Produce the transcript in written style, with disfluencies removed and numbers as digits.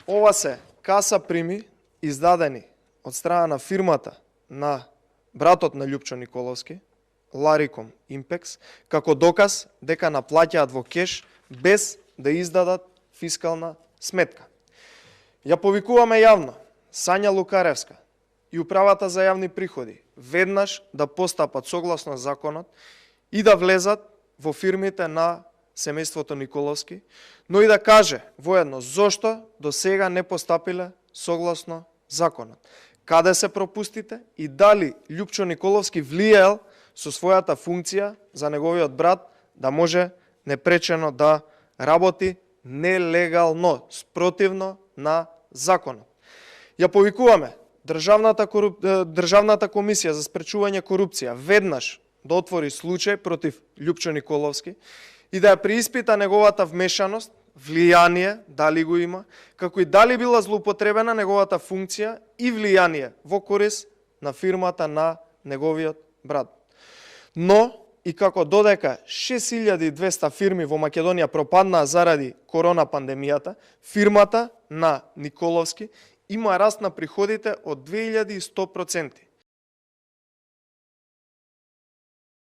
Ова се каса прими издадени од страна на фирмата на братот на Љупчо Николовски, Лариком Импекс, како доказ дека наплаќаат во кеш без да издадат фискална сметка. Ја повикуваме јавно Сања Лукаревска и Управата за јавни приходи веднаш да постапат согласно законот и да влезат во фирмите на семејството Николовски, но и да каже воедно зошто до сега не постапиле согласно законот. Каде се пропустите и дали Љупчо Николовски влијаел со својата функција за неговиот брат да може непречено да работи нелегално, спротивно на законот. Ја повикуваме Државната комисија за спречување корупција веднаш да отвори случај против Љупчо Николовски и да ја преиспита неговата вмешаност, влијание, дали го има, како и дали била злоупотребена неговата функција и влијание во корист на фирмата на неговиот брат. Но и како додека 6200 фирми во Македонија пропаднаа заради корона пандемијата, фирмата на Николовски има раст на приходите од 2100%.